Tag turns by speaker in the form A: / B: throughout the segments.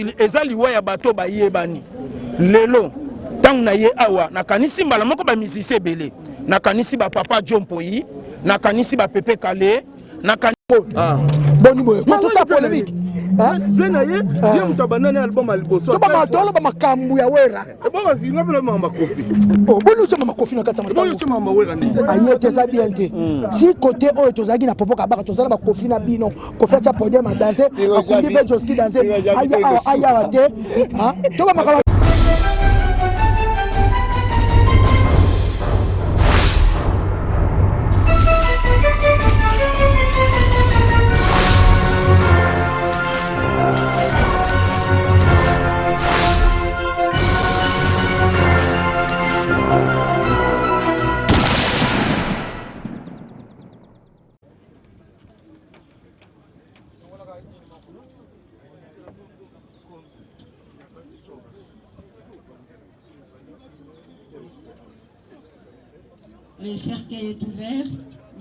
A: mokili eza liwa ya bato bayebani. Lelo ntango na ye awa nakanisi mbala moko bamusicien ebele, nakanisi bapapa John Mpoyi, nakanisi bapepe Kale, nakanisi
B: ah. Boni boye kotosa polémique
C: vie na ye ye moto abanda na album ya liboso.
B: Toloba makambo ya Wera.
C: Ebongo zinga mpe na makambo Kofi.
B: Boni otya mama Kofi na kati ya
C: makambo? Otya makambo Wera nde.
B: Aye te eza bien te. Si côté oyo tozalaki na Popo Kabaka toza na bakofi na bino. Kofi atya podium a danse, akundi mpe Joski danse. Aya awa te. Toba makambo.
D: Le cercueil est ouvert.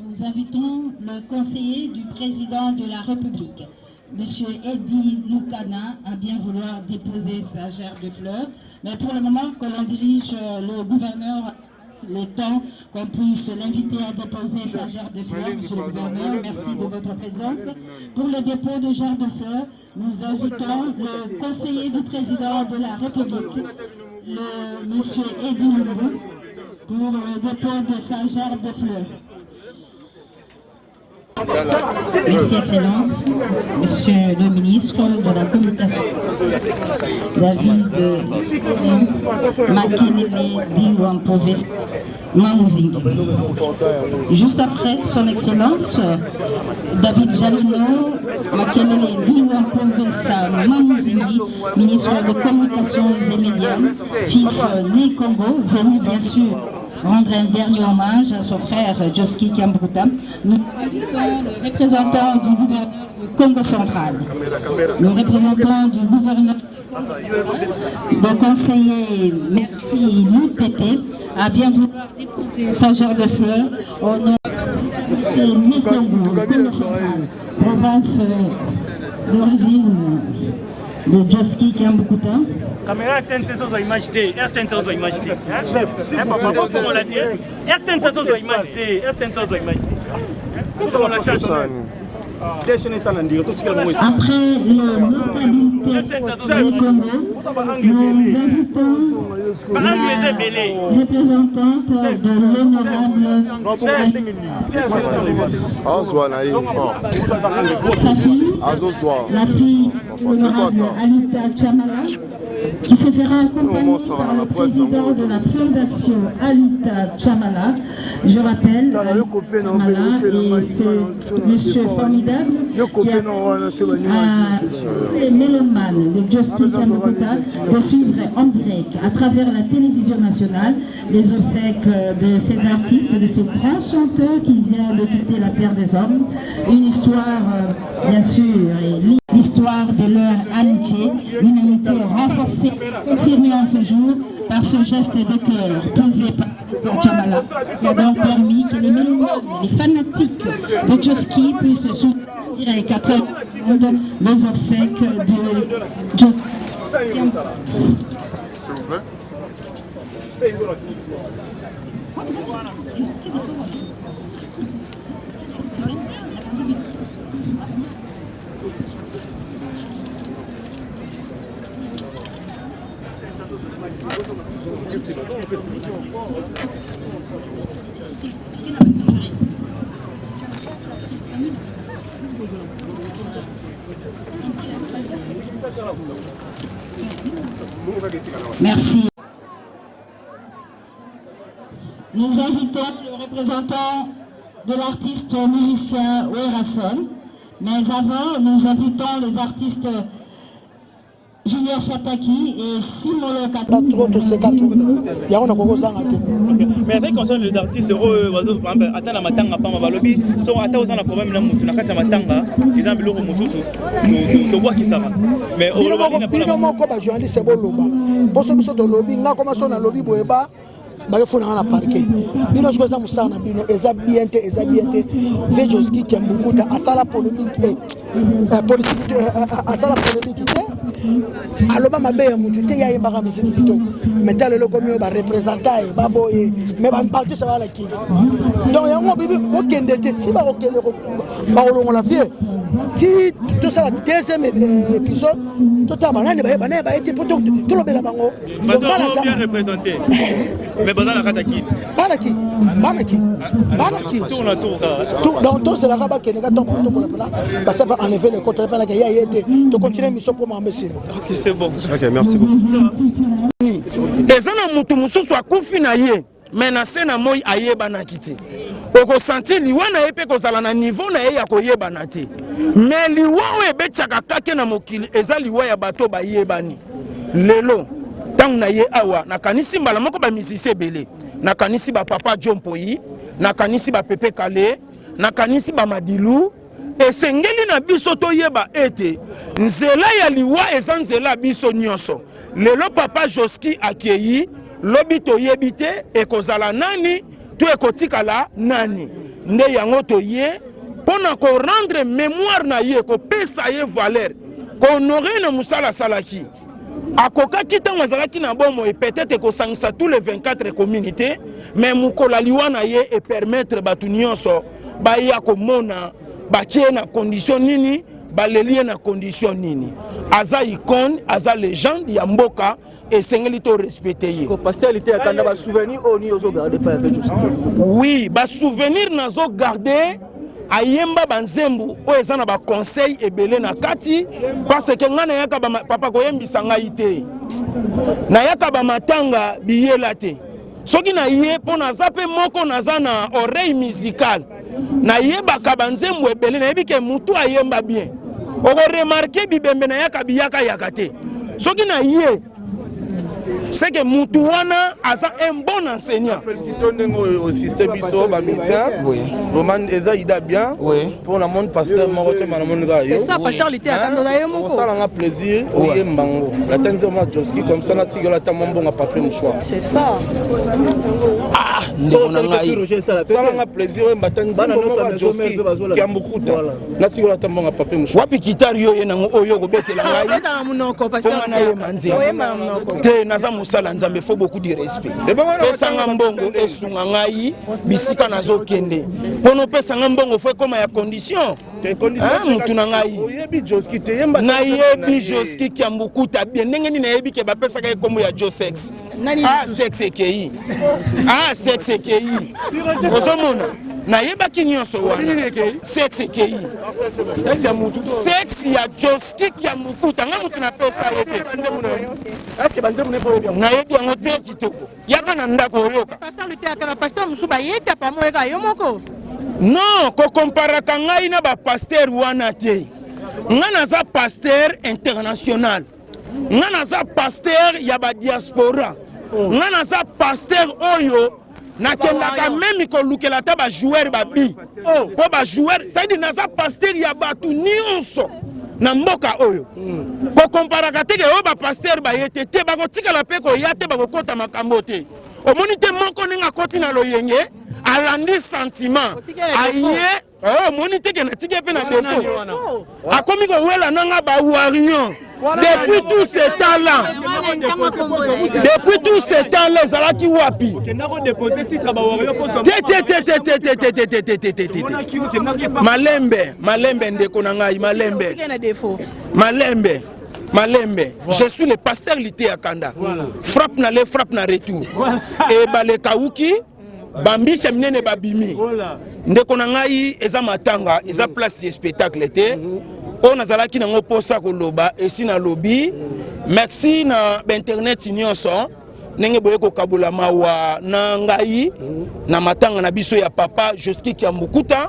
D: Nous invitons le conseiller du président de la République, Monsieur Eddy Lukana, à bien vouloir déposer sa gerbe de fleurs. Mais pour le moment que l'on dirige le gouverneur, le temps qu'on puisse l'inviter à déposer sa gerbe de fleurs. Monsieur le gouverneur, merci de votre présence. Pour le dépôt de gerbe de fleurs, nous invitons le conseiller du président de la République, le monsieur Eddy Lumbu, pour le dépôt de sa gerbe de fleurs. Merci Excellence, Monsieur le ministre de la Communication, David Makelele Diwampoves Mamouzingue. Juste après son Excellence, David Jalino Makelele Diwampoves Mamouzingue, ministre de Communications et Médias, fils né Congo, venu bien sûr rendre un dernier hommage à son frère Josky Kiambukuta. Nous invitons le représentant du gouverneur du Congo central, le représentant du gouverneur le conseiller Merfi Loutete a bien vouloir déposer sa gerbe de fleurs au nom de Congo, Congo central, province d'origine de Josky Kiambukuta.
E: Caméra RTNC tozwa image te, RTNC tozwa image te. Chef, papa, bofongola te. RTNC tozwa image te, RTNC tozwa image te. Bofongola chaîne.
D: Après le notabilité du Congo, nous invitons la représentante de l'honorable sa fille, la fille de l'honorable Alita Chamala, qui se fera accompagner par le président de la fondation Alita Chamala. Je rappelle, Alita Chamala est ce monsieur formidable qui a les mélomanes de Justin Kiambukuta de suivre en direct à travers la télévision nationale les obsèques de cet artiste, de ce grand chanteur qui vient de quitter la terre des hommes. Une histoire, bien sûr, et l'histoire de leur amitié, une amitié renforcée, confirmée en ce jour par ce geste de cœur posé par Chamala, qui a donc permis que les mélomanes, les fanatiques de Josky puissent soutenir direct à travers le monde les obsèques de Josky. Merci. Nous invitons le représentant de l'artiste musicien Werrason. Mais avant, nous invitons les artistes Junior Fataki et Simolo
B: Kata. Trop toseka trop yango nakoki kozanga te.
E: Mais en ce qui concerne les artistes oyo ata na matanga pamba balobi so ata oza na problème na mutu na kati ya matanga eza biloko mosusu tobwakisaka. Mais
B: bino moko ba journaliste boloba mposo biso tolobi nga koma so nalobi boye ba. Bakefuna nga na parquet. Bino soki eza mosala na bino eza bien te, eza bien te. Vieux Josky Kiambukuta asala polémique eh, eh, politique eh, eh, eh, asala polémique te, aloba mabe ya mutu te, ye ayembaka miziki kitoko. Mais tala eloko mio barepresenta ye baboye, mais baartiste balaki. Donc yango bibi bokende te ti bakokende bakolongola vieux ti tosala deuxième épisode, totala banani baye, banani baye te, mpo tolobela bango.
E: Bato yango bien représenté, mais baza na kati ya Kini.
B: Bana ki, bana ki, bana ki.
E: Tour na tour kaka.
B: Donc tozelaka bakende ka ntongo tokola mpena basapa enlever le compte mpenaka ya ye te, tocontinue mission mpo makambo esila.
E: Ok, c'est bon.
F: Ok, merci beaucoup.
A: Eza na motu mosusu akufi na ye, me na se na moi ayebanaki te. Okosentir liwa na ye mpe kozala na niveau na ye ya koyebana te. Me liwa oyo ebetisaka kake na mokili eza liwa ya bato bayebani. Lelo ntango na ye awa, nakanisi mbala moko bamusicien ebele, nakanisi bapapa Jo Mpoi, nakanisi bapepe Kale, nakanisi bamadilu. Esengeli na biso toyeba ete nzela ya liwa eza nzela ya biso nyonso. Lelo papa Josky akei, lobi toyebi te ekozala nani to ekotikala nani. Nde yango toye mpo na korendre mémoire na ye, kopesa ye valeur, kohonore na mosala asalaki. Akokaki ntango azalaki na bomoi peut-être kosangisa tous les 24 communautés, mais mokolo ya liwa na ye epermettre bato nyonso baya komona batie ye na condition nini, baleli ye na condition nini. Aza icône, aza légende ya mboka, esengeli to respecte ye.
C: Pasteur Liteya Kanda, basouvenir oyo nini ozogarde pa ya vieux Josky?
A: Oui, basouvenir nazogarde, ayemba banzembo oyo eza na baconseil ebele na kati, parce que ngai nayaka papa koyembisa ngai te, nayaka bamatanga biyela te. Soki na ye mpo naza mpe moko naza na oreille musicale, nayebaka banzembo ebele, nayebi ke mutu ayemba bien. Okoremarke bibembe nayaka biyakayaka te. Soki na ye, c'est que mutu wana aza un bon enseignant.
C: Félicité ndenge oyo osiste biso bamusicien, vraiment eza ida bien mpo na moni pasteur moko te, ma namoni kaka yo.
G: C'est ça, pasteur Liteya Kanda na ye moko.
C: Osalanga plaisir oyemba ngo ata nzembo na Josky, comme ça natikela ata mwa mbongo papier mouchoir.
G: C'est ça.
A: Ah, ndeko na ngai.
C: Salanga plaisir oyemba ata nzembo moko ya Josky Kiambukuta, natikela ata mbongo papier mouchoir.
A: Wapi kitari yo ye nango oyo okobetela ngai?
G: Obeta na monoko, pasteur.
A: Mpo nga nayemba nzembo.
G: Oyemba na monoko.
A: Te, naza mosala Nzambe, faut beaucoup de respect. Pesanga mbongo esunga ngai bisika nazokende. Mpo opesanga mbongo, faut ekoma ya condition. Mutu na ngai.
C: Oyebi Josky te, yemba.
A: Nayebi Josky Kiambukuta bien. Ndenge nini nayebi ke bapesaka ye nkombo ya Josex? Ah, sexe ekei, ah, sexe ekei. Ozomona, nayebaki nyonso wana. Sexe ekei, sexe ya Josky Kiambukuta, ngai mutu napesa ye te, nayebi yango te. Kitoko, yaka na ndako oyoka.
G: Pasteur Liteya Kanda, pasteur mosusu bayeta pamo oyeka yo moko.
A: Non, kokomparaka ngai na bapasteur wana te. Ngai naza pasteur international, ngai naza pasteur ya badiaspora, ngai naza pasteur oyo nakendaka meme kolukela ata bajoueur babi mpo bajoueur, c'est-à-dire naza pasteur ya bato nyonso na mboka oyo. Kokomparaka te ke oyo bapasteur baye te te, bakotikala mpe koya te, bakokɔta makambo te. Omoni te moko ndenge akɔti na loyenge, alandi sentiment, aye. Omoni te ke natiki ye mpe na défaut, akomi kowela nanga bawarion depuis tout ce temps là. Depuis tout ce temps là ezalaki wapi? Te te te te te te te te te te te te te, malembe malembe, ndeko na ngai, malembe.
G: Otikeli na défaut.
A: Malembe malembe, je suis le pasteur Liteya Kanda. Frappe na le frappe na retour, ebale kauki, bambisi ya minene babimi. Ndeko na ngai, eza matanga, eza place ya spectacle te. Oyo nazalaki nango mposa koloba esi nalobi. Merci na bainternet nyonso ndenge boye kokabola mawa na ngai na matanga na biso ya papa Josky Kiambukuta.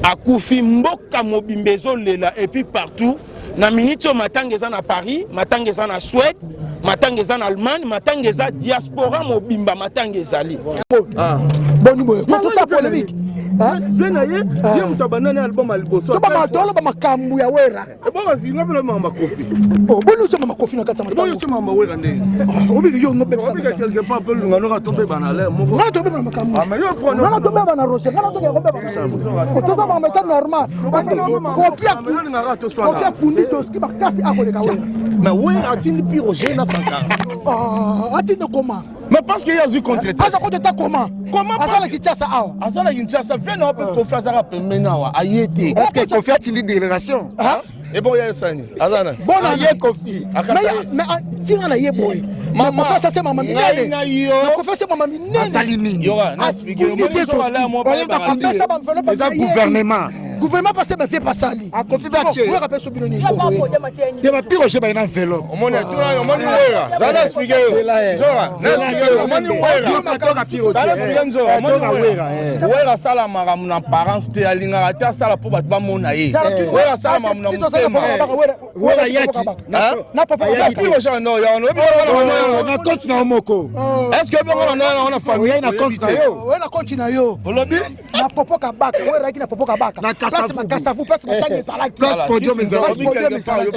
A: Akufi, mboka mobimba ezolela, et puis partout na minute oyo matanga eza na Paris, matanga eza na Suède, matanga eza na Allemagne, matanga eza diaspora mobimba, matanga ezali.
B: Boni boye kotosala polémique.
C: Vie na ye, ye moto abanda na album ya liboso.
B: Toloba makambo ya Wera.
C: Ebongo zinga mpe na makambo ya Kofi.
B: Boni osoma makofi na kati ya
C: matango. Ebongo osoma makambo ya Wera nde.
B: Obiki yo ngobebisa.
C: Obika quelque part mpe lunga noka tobebana le moko.
B: Nga tobebana makambo.
C: Ah mais yo prends.
B: Nga tobebana Roger, nga tokende kobebana. C'est tout ça makambo eza normal. Kofi Kofi akundi Joski makasi akoleka Wera.
C: Mais Wera atindi pi Roger na Sankara.
B: Ah, atindi comment?
C: Mais parce que ye azwi contre
B: aza contre ta comment?
C: Comment
B: aza na Kinshasa awa.
C: Aza na Kinshasa, vie na mpe Kofi azaka pembeni awa, aye te.
F: Est-ce que Kofi atindi délégation?
B: Hein?
C: Et bon, ya sani. Aza na.
B: Bon,
F: aye Kofi.
B: Mais tinga na ye boye. Mama Kofi asase mama minene.
C: Na yo.
B: Kofi asase mama minene.
F: Asali nini?
C: Yoka, na expliquer.
B: Apesa ba enveloppe.
F: Eza gouvernement.
B: Gouvernement passé ba vie pasali.
F: Akofi ba tie.
B: Wera peso bino nini?
F: Te ba piro je ba ina enveloppe.
C: Omoni atuna omoni wera. Zala expliquer yo. Nzora, na expliquer yo omoni wera. Zala expliquer nzora, omoni wera. Wera asala makambo na apparence te, alingaka te asala mpo bato bamona ye. Wera asala makambo na motema.
F: Wera yaki.
B: Na papa
C: Piro je no ya ono.
F: Na compte na yo moko.
C: Est-ce que bongo na na na famille?
F: Oya na compte na yo.
B: Oya na compte na yo.
C: Olobi?
B: Na popo kabaka, wera yaki na popo kabaka.
F: Na
B: Place Makasavu, place matanga ezalaki.
F: Place podium ezalaki.
B: Place podium ezalaki.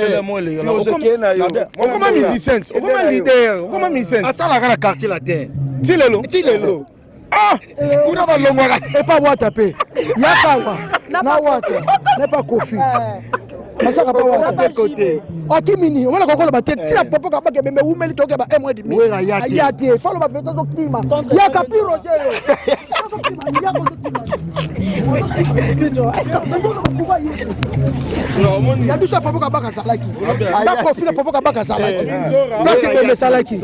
C: Okoma musicien, okoma leader, okoma musicien.
F: Asalaka na quartier latin.
C: Ti lelo.
F: Ti lelo. Ah! Kuna balongwaka.
B: Epa wata pe. Yakawa. Na wata. Nepa Kofi. Masaka pa wata.
F: Côté.
B: Akimini, omona kokoloba te tina popo kabaka ebembe ewumeli toke ba un mois demi.
F: Wera ya te.
B: Aya te. Falo ba veta zokima. Yaka pi Roger yo. Ya biso ya popo kabaka azalaki. Na Kofi na popo kabaka azalaki. Place ebembe ezalaki.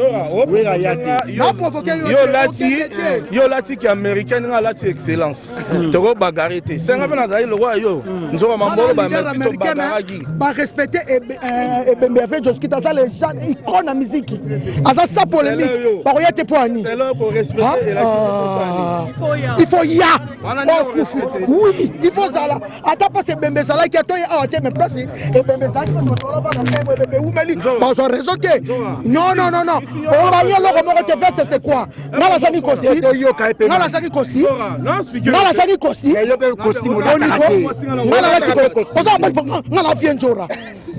F: Wera ya te.
B: Na provoquer yo.
C: Yo lati, yo lati ki américain nga lati excellence. Toko bagarre te. Senga pe nazali lokola yo. Nzoka mambolo ba merci to bagaraki.
B: Barespecte ebembe ya ve Joskit aza legende icône ya miziki aza sa polémique bakoya te mpo ani il faut ya okufi oui il faut zala ata mpasi ebembe ezalaki ata ye awa te mais place ebembe ezalaki ebembe ewumeli bazwa raison te non non non non obayi eloko moko te veste c'est quoi nga nazangi kosti nga nazangi kosti nga nazangi kosti nga nalati oza nga na vie nzora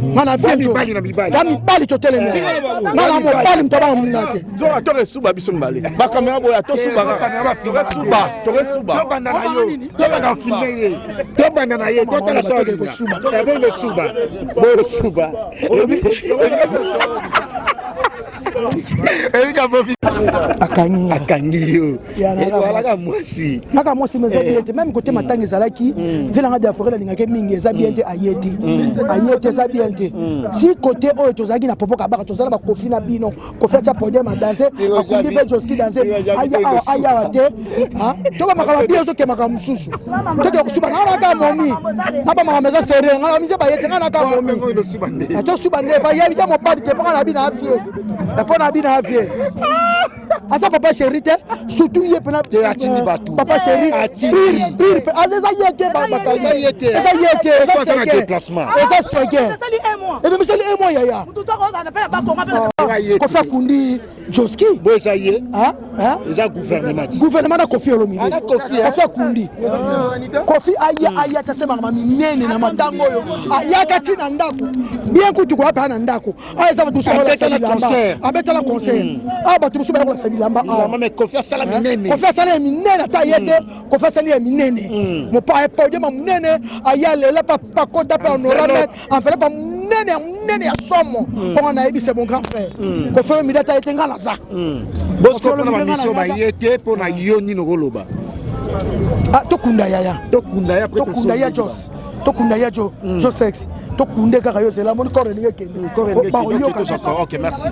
B: nga na vie nzora ba mibali totelemi nga na mobali moto abanga moninga te
C: nzora toresuba biso mibale bakamera boya tosubaka toresuba toresuba
F: tobanda na yo tobanda filme ye tobanda na ye totala sokosuba boyosuba boyosuba
B: akangi
F: akangi yo alaka mwasi
B: naka mwasi mais eza bien te même côté matanga ezalaki vie nanga diaforel alingaki mingi eza bien te aye te aye te eza bien te si côté oyo tozalaki na popo kabaka toza na bakofi na bino kofi atya podium adanse akundi mpe joski danse ayawa te to bamakambo bien ozokemaka mosusu toke kosuba nga naka momi na bamakambo eza serie nga nze baye te nga naka momi tosuba nde bayebi te mobali te mpo na bino avie mpo na bino avie aza papa chéri te surtout ye mpena
F: atindi bato
B: papa chéri pire pe eza ye te eza ye te eza sege eza sege ebemisali un mois yaya Kofi akundi Joski
F: bo eza ye eza gouvernement
B: gouvernement na Kofi Olomide Kofi akundi Kofi aya aya tasemaka ma minene na matango oyo ayaka ti na ndako bien kutu koya paa na ndako awa eza bato mosusu bakolakisa bilamba abetala concert awa bato mosusu baya kolakisa bilamba
F: awa Kofi asala minene
B: Kofi asala ya minene ata ye te Kofi asali ya minene mopa podium ya monene aya lela pakota mpe honorable enveloppe ya monene ya monene ya somo mponga nayebi c'est mon grand frère Kofi Olomide ata ye te nga naza
F: Bosco mpona bamisio baye te mpona yo nini okoloba
B: tokunda yaya
F: tokunda ya
B: tokunda ya Jos tokunda ya jo jo sexe tokunde kaka yo zela moni corps elingi ekende bakoyoka.
F: Ok, merci.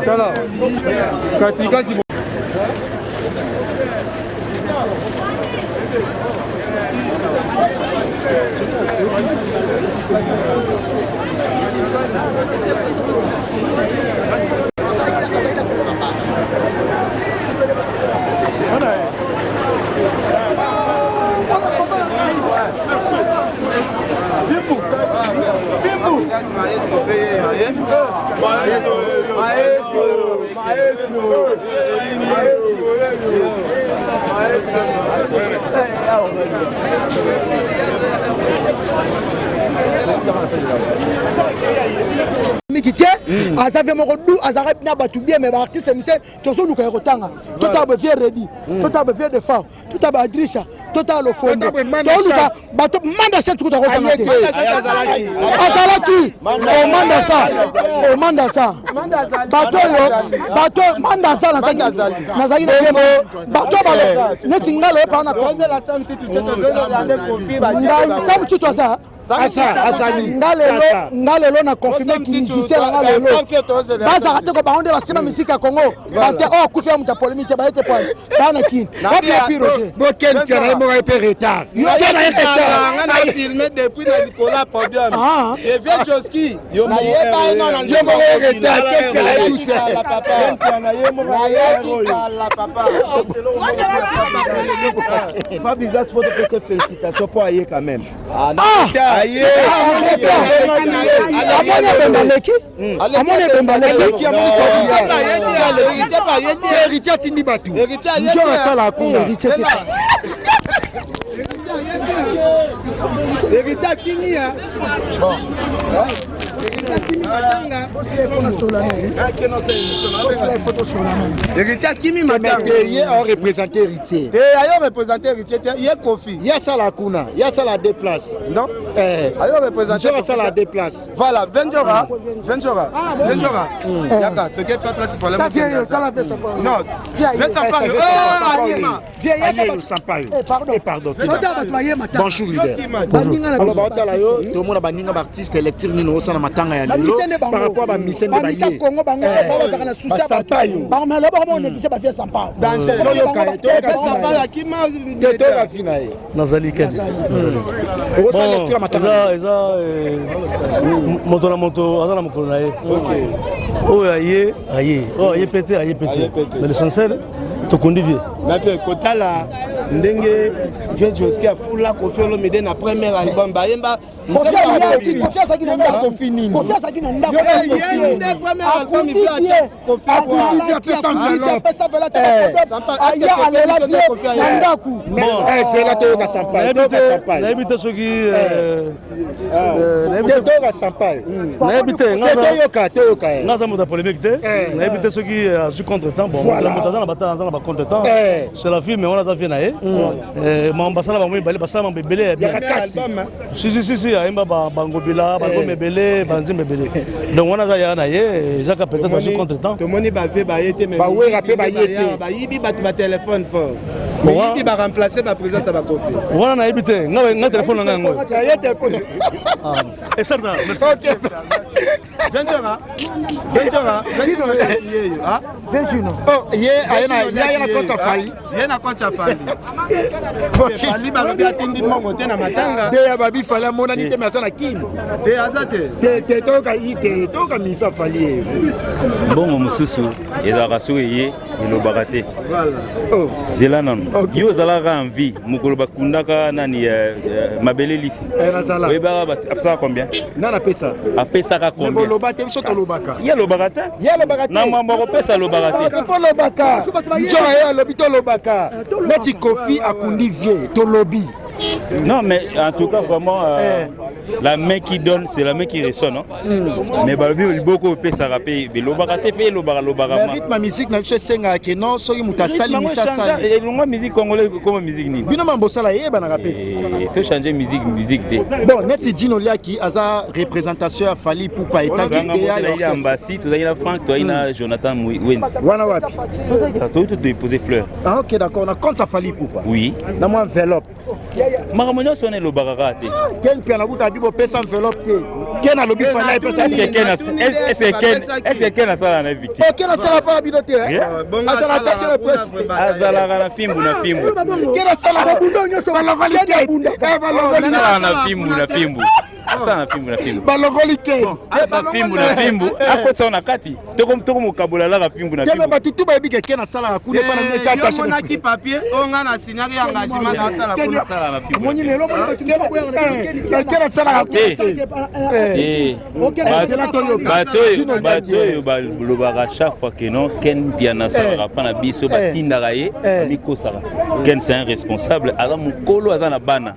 C: Tala kati kati.
B: Miki te aza vie moko du azalaka na bato bien mais baartiste mise tozoluka ya kotanga totala ba vieux redi totala ba vieux defar totala ba adrisha totala lofondo toluka bato manda sente kuta kozanga te azalaki omanda sa omanda sa bato oyo bato manda sa nazalaki na bato balo neti ngai loyepa na ngai sam tutu aza nga lelo na confirme ki musicien na nga lelo bazalaka te ko bango nde basima misiki ya congo bate oyo akufi ya moto ya polémique te baye te po baa na kini wapi ya pi roger
F: boken mpiana ye moko ye mpe retard
C: ken aye retard na filme depuis na likolo ya podium ah. et vieux joski nayeba ye
F: nano ye moko ye retard ken mpiana ye duse
C: nayeki kala papa
H: Fabregas faut topesa félicitation mpo aye quand même
B: Ah! Amoni ebembe aleki amoni ebembe aleki
F: héritier atindi bato njo asala kuna
B: héritier te
C: héritier akimi
F: Héritier akimi matanga. Ye a représenter héritier.
C: Te ayo représenter héritier te ye Kofi.
F: Ye asala kuna, ye asala deux places.
C: Non?
F: Eh.
C: Ayo représenter.
F: Njo asala deux places.
C: Voilà, Venjora, Venjora, Venjora. Yaka, toke pas place problème. Non. Vieux Sampaio. Oh, Akima.
F: Ayeyo Sampaio.
B: Eh, pardon.
F: Eh, pardon.
B: Totala bato baye matanga.
F: Bonjour leader.
B: Baninga na
F: Alors
B: biso
F: baotala yo tomona baninga baartiste lecture nini osala matanga ya lelo
B: Bamise nde bango.
F: par rapport bamise nde
B: Bamise
F: baye.
B: Congo bango
F: Eh,
B: bango bazalaka na souci ya bato.
F: basampaio.
B: Bango mais loba bango négocier ba vieux Sampaio.
C: Danger.
F: Toyoka ye, toyoka
C: Vieux Sampaio akima.
F: Te toyoka fi na ye.
I: Nazali kende.
F: Okosala lecture ya matanga.
I: Eza eza eh, moto na moto aza na mokolo na ye. Oyo aye aye, oyo aye pe te aye pe te. Mais l'essentiel tokundi vie.
C: Nafe kotala ndenge vieux Joski afula Koffi Olomide na premier album bayemba
B: Kofi ayaki, Kofi azalaki na ndako. Kofi azalaki na ndako.
C: Ye nde premier album
B: Akundi vie.
C: Kofi
B: Azalaki, akundi vie, apesa enveloppe, aya alela vie na ndako.
F: Eh, zela toyoka Sampaio, toyoka Sampaio.
I: Nayebi te soki
F: Te toyoka Sampaio.
I: Nayebi te
F: Te toyoka, toyoka ye.
I: nga aza moto ya polémique te. Nayebi te soki azwi contre temps. Bon,
F: Voilà.
I: moto aza na bata aza na ba contre temps. C'est la vie mais wana aza vie na ye. Makambo basala bango mibale basala mambo ebele ya bien.
F: Makasi.
I: Si si si si ayemba bangobila bangombe ebele banzembe ebele. Donc wana aza yaya na ye ezaka peut-être azwi contre temps.
C: Tomoni bavie baye te mais
F: Bawera pe baye te.
C: Bayibi bato ba téléphone fort.
I: Bon,
C: Bayibi ba remplacer ba présence ya ba Koffi.
I: Wana nayebi te nga nga téléphone na nga yango.
F: Ye téléphone.
I: Esarta merci.
F: Ok.
C: Ventura, Ventura, Ventura, ah?
B: Vegino.
F: Oh, ye aye na ye aye na compte ya Fally.
C: Ye na compte ya Fally. Fally balobi atindi mbongo te na matanga.
F: Te ya babi Fally amonani te mais aza na Kin.
C: Te aza te.
F: Te te toyoka ye te toyoka misa Fally ye.
J: Mbongo mosusu ezalaka soki eye elobaka te.
F: Oh.
J: Zela nanu. Yo ozalaka en vie mokolo bakundaka nani mabele lisi.
F: Eh, nazala.
J: Oyebaka apesaka combien?
F: Nani apesa?
J: Apesaka combien?
F: Boloba te biso tolobaka.
J: Ye alobaka te.
F: Ye alobaka te.
J: Na mambo akopesa alobaka te.
F: Ifo lobaka. Nzoka ye alobi tolobaka. Neti Kofi akundi vie tolobi.
J: Non mais en tout cas vraiment La main qui donne, c'est la main qui reçoit, non? Mais balobi liboko opesaka mpe elobaka te, mpe elobaka lobaka.
K: Mais rythme ya musique na biso esengaka ke non, soki moto asali misi asali.
J: Elongwa musique congolaise, ekoma musique nini?
K: Bino mambo osala eyebanaka mpe ti.
J: To changer musique, musique te.
K: Bon, neti Dino Liaki aza représentation ya Fally Ipupa etangi
J: ya Ambasi, tozalaki na Frank, tozalaki na Jonathan Wenzi.
K: Wana wapi?
J: Toyi to déposer fleur.
K: Ah ok, d'accord, na compte ya Fally Ipupa.
J: Oui.
K: Na mwa enveloppe.
J: Makambo nyonso wana elobaka kaka te.
K: Ken mpe anakuta bibo pesa enveloppe te. Ken alobi Fally ayepesa.
J: Est-ce que Ken asala na victime?
K: Ken asala pa bino te. Azala attaché na presse.
J: Azalaka na fimbu na fimbu.
K: Ken asala balongoli te.
J: Balongoli na fimbu na fimbu. Asala na fimbu na fimbu.
K: Balongoli te.
J: Aza fimbu na fimbu, akotisa na kati. Tokomokabola laka fimbu na
K: fimbu. Bato tu bayebi ke Ken asalaka kuna epa na bino te.
C: Yo monaki papier oyo nga na signaki ya engagement na asala kuna.
K: Ken asalaka
J: te. Bato oyo balobaka chaque fois que non, Ken Mpiana asalaka mpa na biso, batindaka ye, mikosaka. Ken, c'est un responsable, aza mokolo, aza na bana.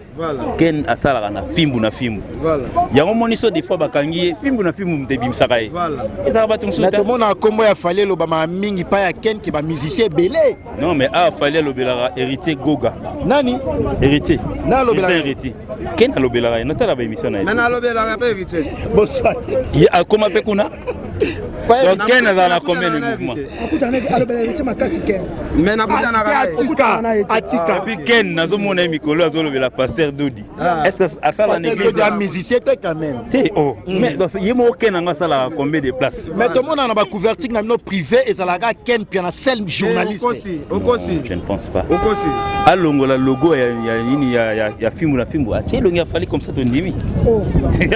J: Ken asalaka na fimbu na fimbu. Yango moni so des fois bakangi ye fimbu na fimbu, moto ebimisaka ye ezalaka bato mosusu.
K: Tomona nkombo ya Fally elobama mingi pa ya Ken ke bamusicien ebele.
J: Non, mais awa Fally alobelaka Héritier Goga.
K: Nani?
J: Héritier.
K: Na alobelaka
J: Héritier. Ken alobelaka ye, natala baémission na ye.
C: Mais nalobelaka mpe Héritier.
J: Ye akoma mpe kuna. Donc Ken azala na combien de mouvement?
C: Mais nakutanaka.
K: Atika.
J: Et puis Ken, nazomona ye mikolo azolobela pasteur Dodi. Est ce que asala na église?
K: Ya musicien te quand même.
J: Te, oh, mais donc ye moko Ken yango asalaka combien de place?
K: Mais tomona na bacouverture na bino privé ezalaka Ken Piana seul journaliste.
C: Okosi, okosi.
J: Je ne pense pas.
C: Okosi.
J: Alongola logo ya nini ya fimbu na fimbu, atie elongi ya Fally comme ça, tondimi.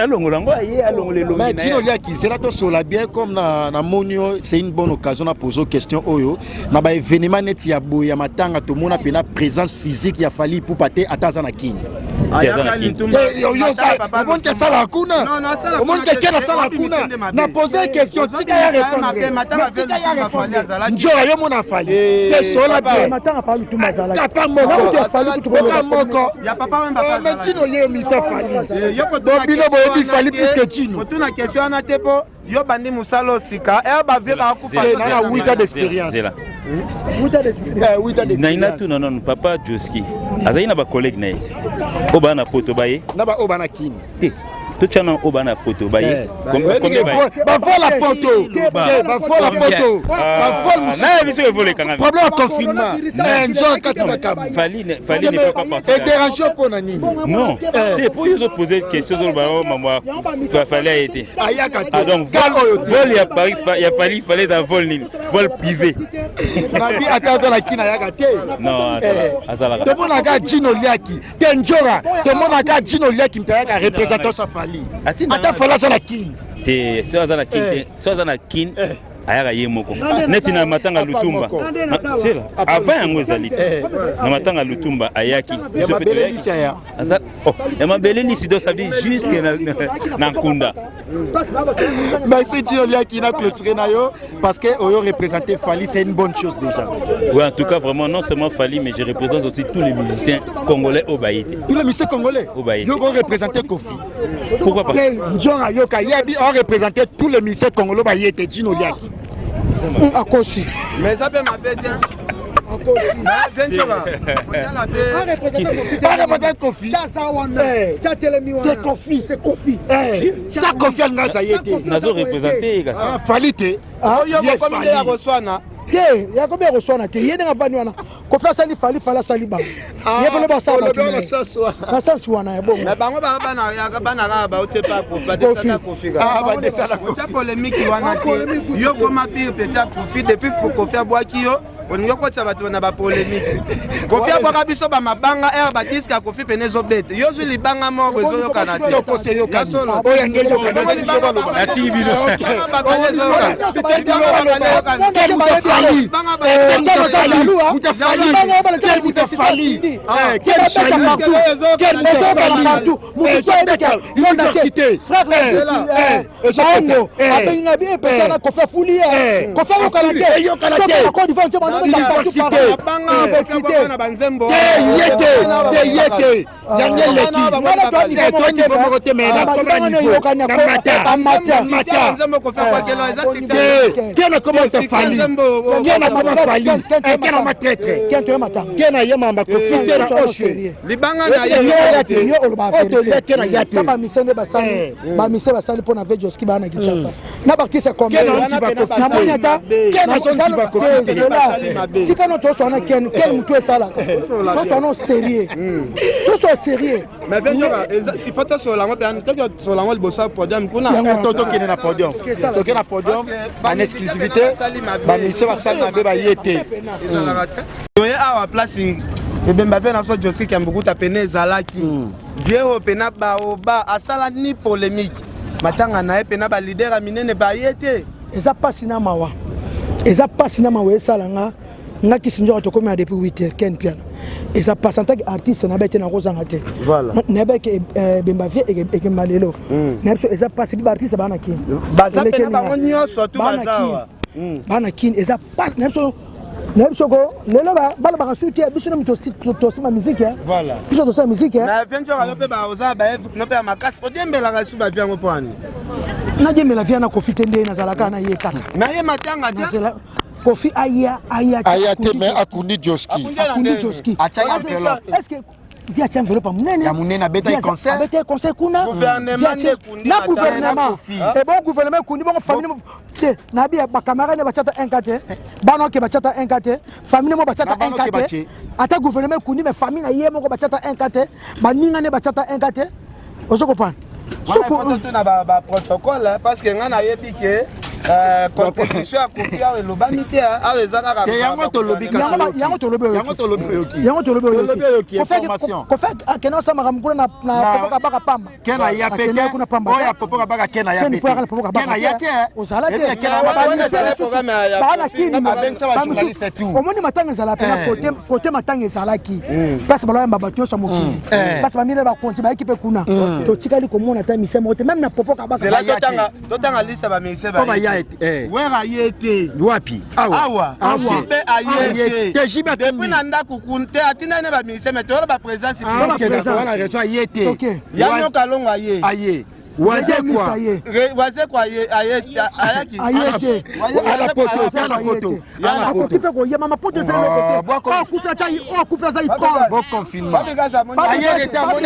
J: Alongola yango, aye alongola elongi.
K: Mais Tino Liaki, zela tosola bien comme na moni oyo, c'est une bonne occasion na poser question oyo. Na baévénement neti ya boye ya matanga, tomona mpena présence physique ya Fally Ipupa te, ata aza na Kini. Omoni ke asalaka kuna, omoni ke Ken asalaka kuna. Na pose question, tika ya répondre. Njoka yo mona Fally te, sola bien. Kapa moko moko. Mais Tino ye omisa Fally. Bon, bino boyebi Fally plus que Tino.
C: Otuna question wana te mpo yo bandi mosala osika e bavie bakufa.
K: Na 8 ans d'expérience.
J: Naina tuna nanu, papa Joski azali na bacollègue na ye oyo baa na poto, baye.
K: Na baoyo bana Kini.
J: Te, totya na oyo baa na poto, baye.
K: Bavola poto, bavola poto, bavole.
J: Nayebi biso evolekanga.
K: Problème ya confinement, nzo kati makambo.
J: Fally ne peut pas partir.
K: Edérange mpo na nini?
J: Non te, po yo ozopose question, ozoloba o mambo Fally aye te.
K: Ayaka te.
J: Donc vol ya Paris ya Fally, fallait eza vol nini? Vol privé.
K: Nabi ata aza na Kini, ayaka te.
J: Non, azalaka.
K: Tomonaka Jino Liaki te, nzoka tomonaka Jino Liaki moto ayaka représentation ya Fally, ata Fally aza na Kini.
J: Te, so aza na Kini te, so aza na Kini, ayaka ye moko. Neti na matanga Lutumba, sela avant yango ezali te, na matanga Lutumba ayaki.
K: Biso mpe toyaki
J: ya mabele lisi, donc ça veut dire jusque na nkunda.
K: Merci Tino Liaki, na clôturé na yo parce que oyo représenter Fally, c'est une bonne chose déjà.
J: Oui, en tout cas vraiment, non seulement Fally, mais je représente aussi tous les musiciens congolais au Baïté.
K: Tous les musiciens congolais.
J: Au Baïté.
K: Yo représenter Kofi?
J: Pourquoi pas?
K: Njonga yoka yebi on représenter tous les musiciens congolais Baïté, Tino Liaki.
B: Akosi.
C: Mais eza mpe mabe te.
K: Bareprésente Kofi, c'est Kofi.
B: C'est Kofi.
K: Sa Kofi alinga aza ye te.
J: Nazo représente ye kasi.
K: Fally te.
C: Oyo bokomi nde ya koswana.
B: Te, yakomi ya koswana te. Ye ndenge avandi wana, Kofi asali Fally, Fally asali bango, ye mpona basala bato na sansi wana ya bongo.
C: Mais bango baka bana kaka bautie pa Kofi, Kofi otia polémique wana te. Yo koma pire petit ya Kofi. Depuis Kofi abwaki yo, olingi okotisa bato na bapolémique. Kofi abwaka biso bamabanga ere badisque ya Kofi pene ezobete, yo zwi libanga moko ezoyokana te.
K: Oyo yange.
J: Natiki bino.
K: Quel moto Fally, moto Fally, quel moto Fally, quel
B: Ezokana partout, motu ayebika
K: université.
B: Frère bango abengi nga bi epesa na Kofi afuli ye, Kofi ayokana te.
K: Eyokana te.
B: Côte d'Ivoire nzembo.
F: Diversité. Te ye te te ye te yango eleki te to niveau moko te mais nakoma niveau na mata mata te te nakoma ta fali te nakoma fali te na matretre te na yema makofi te na oshe
C: libanga na ye
B: yo olobaka
F: vérité te na ya te
B: bamise nde basali bamise basali mpo na vejoski baa na kinshasa na baartiste combien ata sika no toswa na ken ken motu esalaka toswa no sérieux toswa sérieux
C: mais il faut tosola yango mpe tosola yango liboso ya podium kuna
K: tokende na podium tokende na podium en exclusivité bamise basali mabe baye te
C: toye awa place ebemba mpe na biso josik ya mbukuta pene ezalaki vie oyo pena baoba asala ni polémique matanga na ye pena balider ya minene baye te.
B: Eza pasi na mawa, eza pasi na mawa esala nga nga kisi nzoka tokomi na depuis 8 heures ken piana eza pasi en tant que artiste na bete nakozanga te nayebaki ebemba vie ekemba lelo na biso eza pasi bi baartiste baa na kini
C: baza pena bango nyonso tu baza
B: baa na kini eza pasi na biso nayebi soko lelo balobaka suki te biso nde tosima miziki biso tosala miziki
C: yo mpe oza baevre no mpe ya makasi odiembelaka su bavie yango mpo ani
B: nadiembela vie na kofi te nde nazalaka na ye kaka
C: na ye matanga te
B: kofi aya aya
K: aya te mais akundi joski
B: akundi joski est ce que vie atia enveloppe ya monene
K: ya monene abetaki concert
B: abetaki concert kuna na gouvernement ebongo gouvernement ekundi bongo famille te nayebi ya bacamarade ne batiata 1 te bana oke batiata 1 te famille moko batiata 1 te ata gouvernement ekundi mais famille na ye moko batiata 1 te baninga ne batiata 1 te ozo comprendre
C: soko na ba protocole parce que nga nayebi ke contribution ya kofi awa elobami te awa eza kaka
K: yango tolobi
B: yango tolobi
K: yango tolobi oyoki
B: yango tolobi
K: oyoki information
B: kofi akende osala makambo kuna na popoka baka pamba
K: ken aya pe te oyo ya popoka baka ken aya pe te ken aya te
B: ozala te bana kini omoni matanga ezala pena kote matanga ezalaki place baloyamba bato nyonso ya mokili place bamine bakonzi bayaki mpe kuna totikali komona ata mise moko te meme na popo
C: kabaka totanga liste ya bamise wera ye te
K: wapi
C: awa jibe aye te depuis na ndako kuna te atindani na bamise mais toyola baprésence
K: ye te
C: yanyoka longo aye
K: aye wazekwa
C: wazekwa ayaki
B: aye te akoki mpe koyema mapoto eza eloko te akufi ata akufi aza icone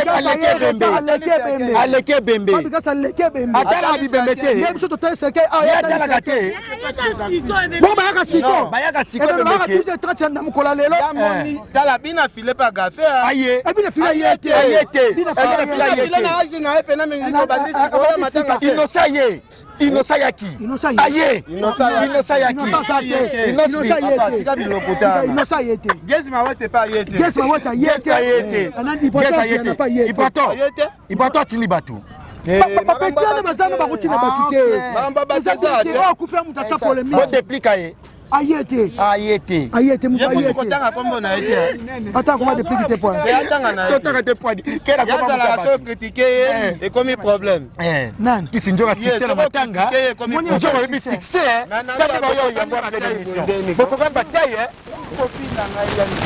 K: aleki ebembe
B: aleki ebembe
K: atalaka bibembe te
B: nde biso totali seke
K: atalaka te
B: bongo bayaka siko
K: bayaka siko
B: bayaka 12h30 na mokolo ya lelo
C: tala bina file pa gafe
K: aye
B: bina file aye te
K: aye te
B: bina
C: file na age na ye pena mingi obandi sikoyo matanga te
K: inosa ye inosa yaki aye inosa yaki
C: tika bilokota
B: inosa ye te
C: gezi mawete pa ye te
B: gezi mawete aye te
K: aye te gezi aye te ipato ipato atindi bato
B: bapetiane baza na bakotinda bato te oyo akufi ya moto asa polémique
K: bodeplika ye
B: aye te
K: aye te
B: aye te moto aye te
C: kotanga kombo na ye te
B: ata koma depliki te poani
C: atanga na ye
K: totanga te poani kela
C: koma azalaka so critiquer ye ekomi problème
B: nani
K: kisi nzoka succès na matanga nzoka oyebi succès tata bayo yango en pleine émission bokoka bataille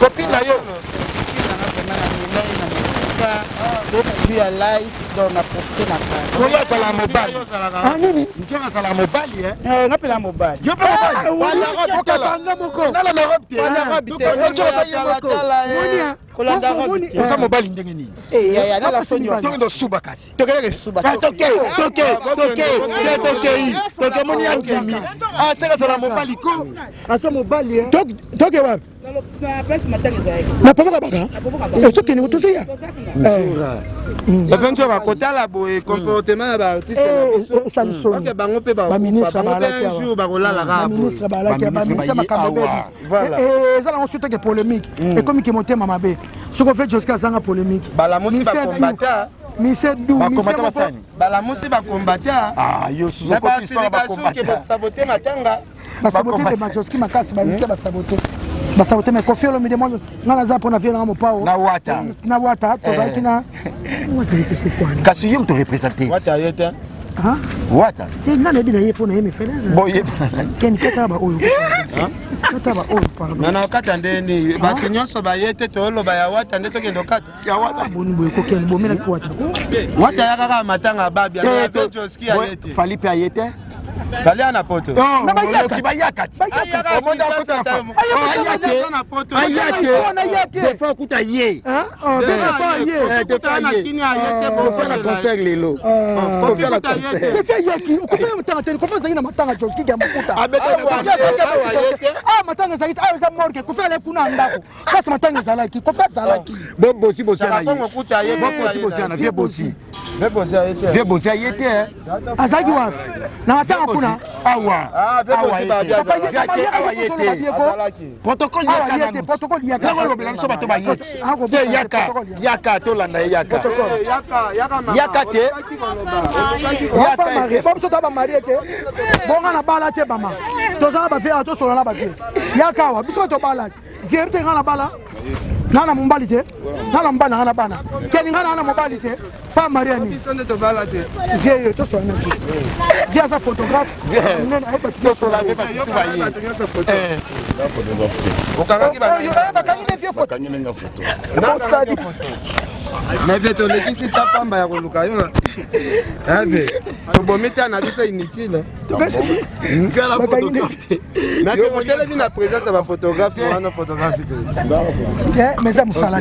K: copine na yo
L: ya live donc na profite na place
K: oyo azala mobali
B: nini
K: nzoka azala mobali
L: nga mpe na mobali
K: yo mpe mobali
B: okasanga moko
K: nala na robe te nzoka ye moko
L: kolanda robe te
K: oza mobali ndenge nini tokende osuba kasi
L: tokende suba
K: toke toke toke te tokei toke omoni ya ndimi aseka azala mobali ko
B: aza mobali toke wapi na popoka baka tokende tozoya
C: eventuellement kotala boye comportement ya baartiste
B: esalisoni
C: bango mpe
B: baministre
C: bajour bakolalaka
B: baministre balaki baministre makambo ebebi eza nango surtout ke polémique ekomi ke motema mabe soki ofe joske azanga polémique
C: balamusi bakombata
B: mise du
C: balamusi bakombata basabote matanga
B: basabote te bajoski makasi bamise basabote basabote mais kofi olomide mwa nga naza mpo na vie nanga mopao
K: na wata
B: na wata tozalaki na wata ye te sokwani
K: kasi yo moto représente
C: wata ye te
K: wata
B: te nga nayebi na ye mpo na ye mefeleze ken kaka baoyo Kata ba oyo pardon.
F: Non non kata nde ni bato nyonso baye te toloba ya wata nde tokende okata.
B: Ya wata boni boye kokende bomela ki wata ko.
F: Wata ya kaka matanga ya babi ya pe Joski aye te.
K: Fally pe aye te.
F: Fally ana poto.
K: Na bayaka bayaka.
F: Omonda akota na poto.
K: Aya te. Des fois okuta ye.
F: Des fois ye. Kini aye te
K: bo na concert lelo.
B: Kofi Kofi ayaki Kofi matanga te Kofi azalaki na matanga Joski ya makuta. Ah matanga ezalaki te awa eza morgue Kofi aleki kuna na ndako place matanga ezalaki Kofi azalaki.
K: Bo bosi bosi na ye. Bo bosi bosi na vieux bosi. Vieux bosi aye te.
B: Azalaki wapi? Na matanga kuna.
K: Awa. Awa ye te. Protocole yaka
B: te protocole yaka.
K: Ntango olobela biso bato baye te yaka yaka tolanda ye yaka. Yaka te.
B: Yaka biso toza bamarie te bonga na bala te bama toza na bavie awa tosola na bavie yaka awa biso tobala te vie te nga na bala nga na mobali te nga na mobali na nga na bana keni nga na na mobali te fa maria nini vie yo tosola na vie vie aza photographe monene
K: tosola mpe bato
B: nyonso baye bakangi ne vie photo
F: bosali mais vie tolekisi ta pamba ya koluka yo ave tobomi ta na biso inutile mais otelemi na présence ya baphotographe wana photographe te
B: mais eza mosala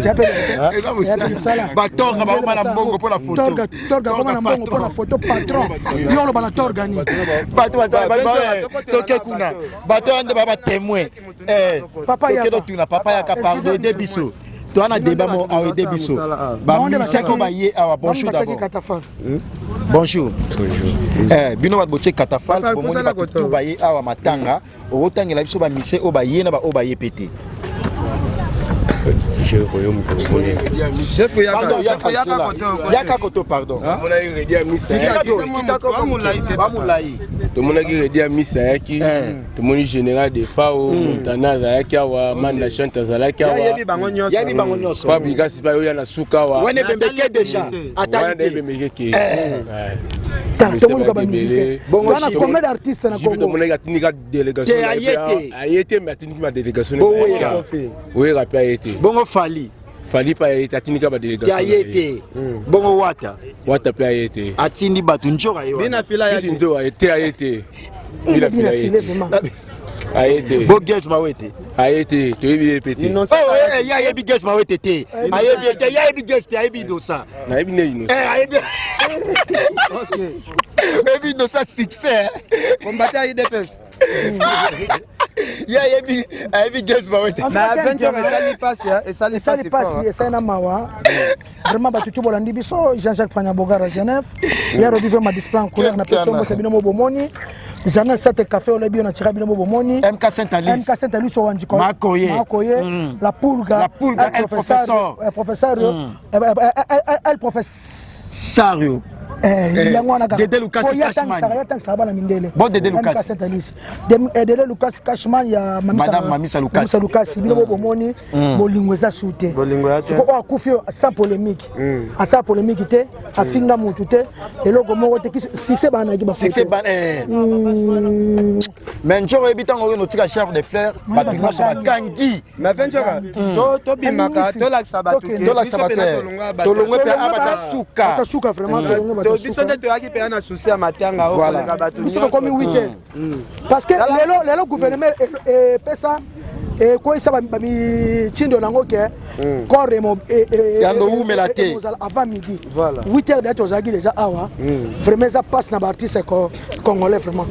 K: batorga bakoma na mbongo mpo na
B: foto torga akoma na mbongo mpo na foto patron yo oloba na torga nini
K: bato toke kuna bato wana nde ba batémoin toke totuna papa yaka pardon ede biso toa na débat mo awa ede biso bamisaki oyo baye awa bonjour d'abord bonjour bino bato botie catafalque bomoni bato tu baye awa matanga okotangela biso bamise oyo baye na baoyo baye pe te. Yaka koto pardon.
C: Bamolai. Tomonaki Redi Amisi ayaki, tomoni Général Defao, Montana azalaki awa, Manda Chante azalaki awa.
K: Yayebi bango nyonso. Yayebi bango nyonso.
C: Fabrigas pa oya na suka awa.
K: Wana ebembe ke déjà.
C: Atali te. Ebembe ke.
B: Tala tomoni ba musicien.
K: Bongo
B: Wana combien d'artistes na Congo?
C: Tomonaki atindika délégation.
K: Te aye te.
C: Aye te mais atindiki ba délégation.
K: Bowera.
C: Oyera pe aye te.
K: Bongo Fally.
C: Fally pe aye te atindika ba délégation.
K: Te aye te. Bongo Wata.
C: Wata pe aye te.
K: Atindi bato njoka ye wana.
F: Bina fila
C: ya. Njoka ye te aye te. Bina fila ye te. Aye te.
K: Bo Gaz Mawete.
C: Aye te toyebi ye pe te.
K: Ye ayebi Gaz Mawete te. Ayebi ye te ye ayebi Gaz te ayebi Innocent.
C: Nayebi nde Innocent.
K: Ayebi. Ayebi Innocent succès.
F: Combattant UDPS.
K: Ye ayebi ayebi Gaz Mawete.
F: esali pasi
B: esali pasi esali na mawa vraiment bato tu bolandi biso Jean-Jacques Panya Bogara Genève ya robi vraiment display en couleur na peso mbote bino mo bomoni Zana Sate Café olebi na tira bino mo bomoni
K: MK Saint Alice
B: MK Saint Alice owanji ko
K: Makoye
B: Makoye la Pulga
K: la Pulga el professeur
B: el professeur el professeur
K: Sario
B: yango wana
K: Dede Lucas
B: Cashman ya tangisaka bana mindele
K: bon Dede Lucas
B: MK Saint Alice Dede Lucas Cashman ya
K: Madame Mamisa Lucas
B: Mamisa Lucas bino bomoni bolingo eza su te siko oyo akufi sans polémique asala polémique te afinga motu te eloko moko te succès banaki
K: succès ban mais nzoko oyebi ntango oyo notika chef de fleur bato nyonso bakangi
F: mais ventura tobimaka tolakisa bato
K: tolakisa bato tolongwe mpe abata suka
B: bata suka vraiment tolongwe bata
F: suka biso nde toyaki mpenza na souci ya matanga okoleka bato
B: biso tokomi 8 heures parce que lelo lelo gouvernement epesa ekweyisa bamitindo nango ke corps
K: yando umela te
B: avant midi 8 heures deja tozalaki déjà awa vraiment eza mpasi na baartiste congolais vraiment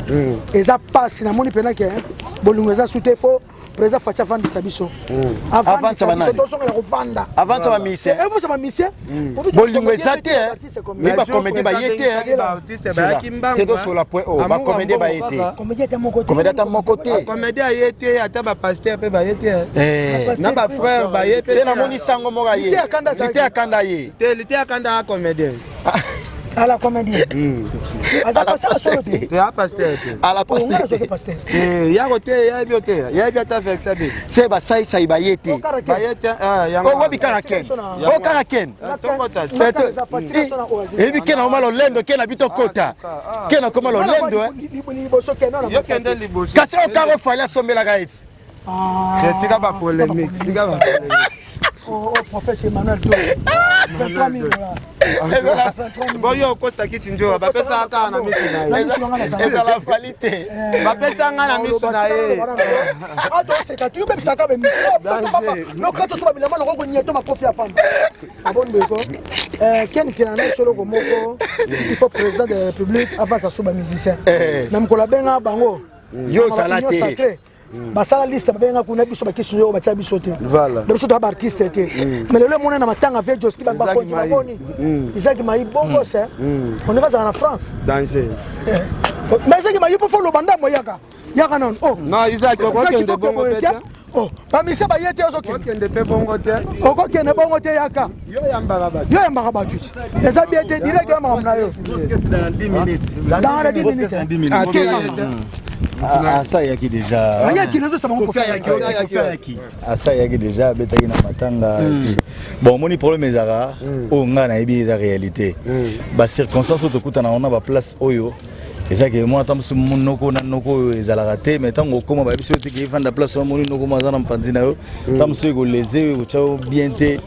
B: eza mpasi namoni mpena ke bolingo eza su te fo président Fatshi avandisa biso avandisa biso tozongela kovanda
K: avandisa bamisien
B: evandisa bamisien
K: bolingo eza te mais bacomédie baye te tosola point oyo bacomédie baye te
B: comédie ata moko te
K: comédie ata moko te
F: comédie aye te ata bapaster mpe baye te na bafrère baye
K: mpe te namoni sango moko aye lite akanda ye
F: te lite akanda a comédien.
B: À la comédie. Aza pasteur solo te.
F: Te a pasteur te.
K: À la pasteur.
B: Nga pasteur.
F: Eh ya ko te ya bi te. Ya bi ata vexa bi.
K: Se ba sai sai ba yete.
F: Ba yete ah yango.
K: O wabi kaka ken. O kaka ken. Ebi ken akoma lolendo ken abi tokota. Ken akoma lolendo.
F: Yo kende liboso.
K: Kasi o kaka ofali asombelaka eti.
F: Tika ba polémique, tika ba polémique.
B: Oh, oh, prophète Emmanuel Do. 23 000 dollars.
F: Boyo okosaki njoka bapesaka kaka na miso na ye.
K: Ezala fali te.
F: Bapesa nga na miso na ye.
B: Atoseka tu yobebisaka bemiso. Noka tosoba bilamba noko konyeto makofi ya pamba. Abon ndeko. Ken Piana na soloko moko il faut président de la République avance asoba musicien. Na mokolo abenga bango.
K: Yo ozala te.
B: Basala liste babenga kuna biso bakisi oyo batia biso te na biso toya baartiste te. Mais lelo emona na matanga vie Joski bakonzi baboni Isaki Mai bongo se ondenge azala na France
F: danger.
B: Mais Isaki Mai po fo loba ndambo yaka yaka nano. Oh
F: non, Isaki okokende bongo pe te.
B: Oh, bamise baye te,
F: ozokende mpe bongo te.
B: Okokende bongo te, yaka.
F: Yo yambaka bato.
B: Yo yambaka bato, eza bien te, direct ya makambo na yo dans les 10 minutes.
M: Asa ayaki déjà.
B: Ayaki, nazosaba.
K: Kofi ayaki.
M: Asa ayaki déjà, abetaki na matanga. Bon, omoni, problème ezalaka oyo ngai nayebi eza réalité, bacirconstance oyo tokutana wana, baplace oyo ezaki mwana ta mosu noko na noko oyo ezalaka te. Mais ntango okóma, bayebi soki teke evanda place wana, moni noko mo aza na mopanzi na yo, ta mosu ekoleze oyo ekotya yo bien te.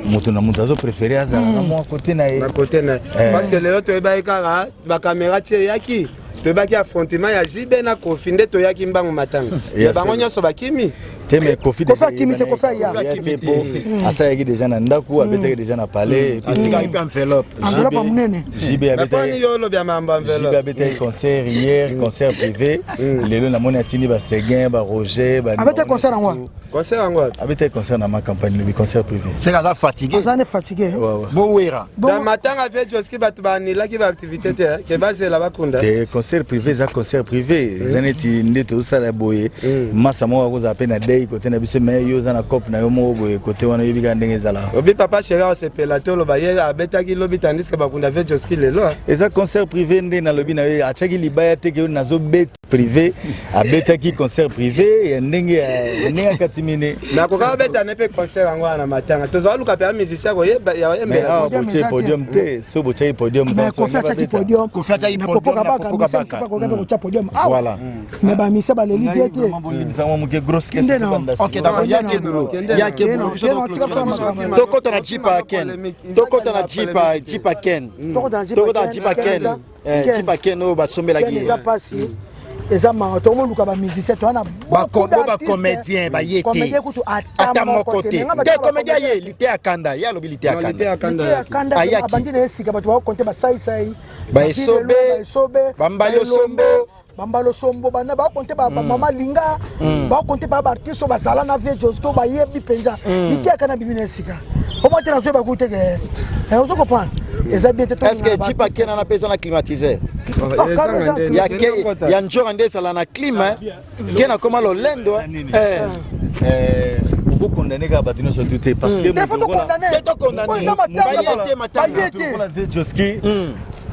M: Moto na moto azopréféré azala na mwa kote na ye.
F: Na kote na ye, parce que lelo toyebaki kaka bacaméra tie eyaki, toyebaki affrontement ya JB na Kofi nde toyaki mbangu matanga. Bango nyonso bakimi.
M: Te, mais Kofi
B: Kofi akimi te, Kofi aya.
M: Te, po asalaki déjà na ndako, abetaki déjà na palais.
K: Asikaki mpe enveloppe.
B: Enveloppe ya monene.
M: JB
F: abetaki. Yo olobi ya mambo
M: enveloppe. JB abetaki concert hier, concert privé. Lelo namoni atindi baseguin, baroger.
B: Abetaki concert yango?
F: Concert yango?
M: Abetaki concert na ma campagne lobi, concert privé.
K: Seka aza fatigué.
B: Aza ne fatigué.
K: Bowera.
F: Na matanga vie Joski, bato banilaki baactivité te ke bazela bakunda.
M: Te, concert privé eza concert privé, eza neti nde tozosala boye. Masa moko akozala mpe na dei kote na biso, mais yo oza na cope na yo moko boye kote wana, oyebi kaka ndenge ezalaka.
F: Obi papa chéri osepela te, oloba ye abetaki lobi tandis ke bakunda vie Joski lelo.
M: Eza concert privé nde nalobi na yo, atiaki libaya te ke yo nazobeta privé. Abetaki concert privé ya ndenge ya ndenge akati mine.
F: Nakoka obeta ne mpe concert yango wana na matanga, tozala luka mpe ya musicien
M: koyembela. Awa botie podium te, so botiaki podium.
B: Kofi atiaki podium.
K: Kofi atiaki
B: na Popoka Baka, koka kotia podium awa, mais bamisa baleli vie te.
M: Bolimbisanga moke, grosse caisse.
K: Ok, d'accord, yake bulo, yake bulo. Biso tokota na jeep ya Ken, tokota na jeep, jeep ya Ken, tokota na jeep ya Ken, jeep ya Ken oyo basombelaki ye.
B: Eza pasi, eza mawa. Tokomoluka bamusicien, toza na
K: bo bacomédien baye te, ata moko te. Te, comédien ye lite ya kanda, ye alobi lite ya
B: kanda. Abandi na ye sika, bato bakokonte basaisai.
K: Baesobe, bambali osombo.
B: Bambalo sombo, bana bakonte, bamama linga bakonte, ba baartiste oyo bazala na vie Josko bayebi mpenza litiaka na bimi na esika omoi te. Nazoyeba ku te ke ozo comprendre, eza bien te.
K: Est ce que jeep akena na mpe eza na climatiseur ya nzoka nde ezala na clim ke nakoma lolendo?
M: Okokondane kaka bato nyonso tu te, parce que
K: Joski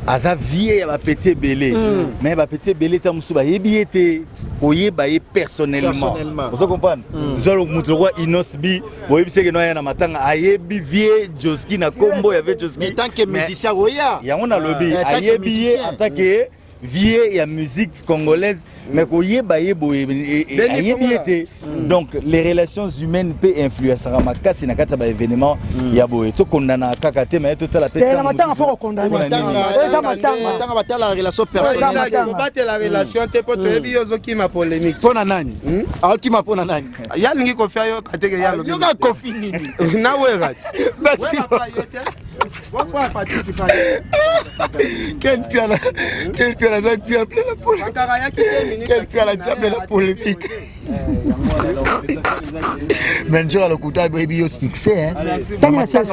M: aza vie ya bapeti ebele, mais bapeti ebele ta mosusu bayebi ye te, koyeba ye personnellement, ozo comprendre? Zwa moto lokwa Inos B, boyebi seke no aya na matanga, ayebi vie Joski na kombo ya vie Joski.
K: Tant que musicien oya.
M: Yango nalobi, ayebi ye en tant que vie ya musique congolaise, mais koyeba ye boye, ayebi ye te. Donc les relations humaines mpe influençaka makasi na kati ya baévénement ya boye. Tokondana kaka te, mais totala
B: mpe. Matanga fo kokondana, eza matanga.
K: Batala relation personnelle.
F: Kobatela relation te, mpo toyebi yo ozokima polémique.
K: Mpo na nani aokima? Mpo na nani?
F: Yalingi Kofi ayoka teke
K: yalobi. Yoka Kofi nini?
F: Na Wera.
K: Merci. Ken Piala, Ken Piala aza diable la polémique. Ken Piala, diable la polémique. Mais nzoka lokuta boyebi yo succès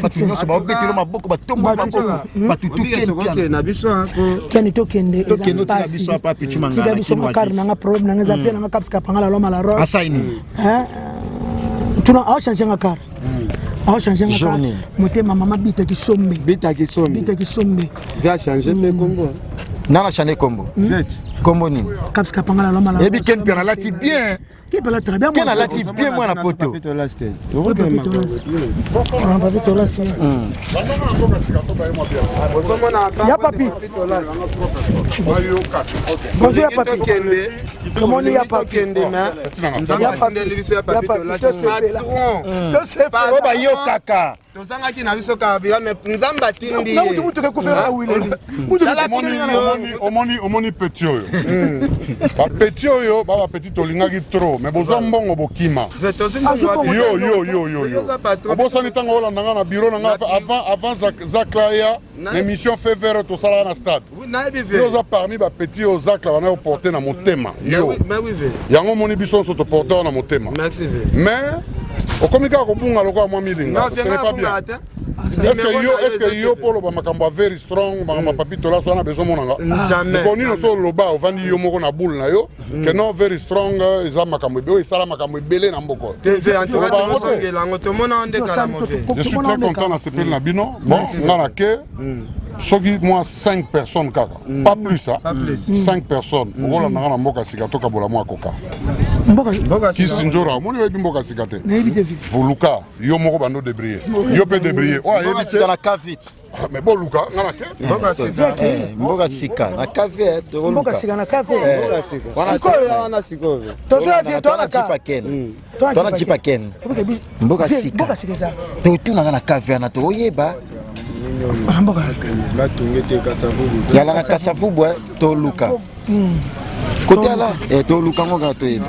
K: bato nyonso baobetelo maboko, batombo maboko, batutu Ken Piala.
F: Na biso.
B: Keni, tokende.
K: Tokende, otika biso apa pichu.
B: Tika biso makari nanga, problème nanga eza vie nanga kapsika pangala loma la rose.
K: Asai nini?
B: Tuna aochange nga car. Aochange
K: Jour
B: nga
K: nini?
B: motema mama Bita Kisombe.
F: Bita Kisombe.
B: Bita Kisombe.
F: Via changer mpe kombo.
K: Nana change kombo. Kombo nini?
B: Caps Kapangala loma la.
K: Ebi Ken Mpiana alati bien.
B: Ken Mpiana très bien.
K: Ken alati bien mwana poto.
B: Ah, Papi Tolas. Ya papi. Bonjour ya papi. Tomoni ya papi.
F: Nzambe atindeli biso ya papi Tolas patron.
K: Oyo bayokaka.
F: Tozangaki na biso kabila, mais Nzambe atindi
B: Na mutu mutu ekufela awileli. Mutu
N: Omoni, omoni petit oyo, bapetit oyo, ba bapetit tolingaki trop, mais bozwa mbongo, bokima. Yo, yo, yo, yo, yo, obosani ntango olanda nga na bureau na nga avant Zakla ya na émission Feu Vert tosalaka na stade. Yo oza parmi bapetit oyo Zakla bana oporte na motema yo. Yango omoni biso nyonso toporte wana na motema, mais okomi kaka kobunga lokola mwa milinga. Ce n'est pas bien. Est-ce que yo, est-ce que yo mpo oloba makambo ya Very Strong, makambo ya Papi Tolas wana, bezomonanga
F: Jamais.
N: nini? So oloba, ovandi yo moko na boule na yo ke non, Very Strong eza makambo ebe oyo esala makambo ebele na mboka.
F: TV, en tout cas
N: Oloba yango te.
F: tozongela yango, tomona nde kala mauvais.
N: Je suis très content na sepeli na bino. Bon, nga na ke soki mwa 5 personnes kaka, pas plus, hein. 5 personnes okolandanga na mboka sika, tokabola mwa koka. Kisi nzora, omoni, oyebi mboka sika te.
B: Nayebi te, vi.
N: Voluka yo moko, bando débrouiller, yo mpe débrouiller oyo ayebi
K: Sika na kavit.
N: Ah, mais boluka nga na ke.
K: Mboka sika. Mboka sika na kave.
B: Mboka sika na kave.
F: Wana sikoyo.
B: Tozoya vie, toza na ka.
K: Tona jipa ken. Mboka sika.
B: Mboka sika eza.
K: Totunanga na kave wana, tokoyeba.
F: Batonge te Kasavubu.
K: Yala na Kasavubu, toluka kote ala, toluka ngo kaka toyeba.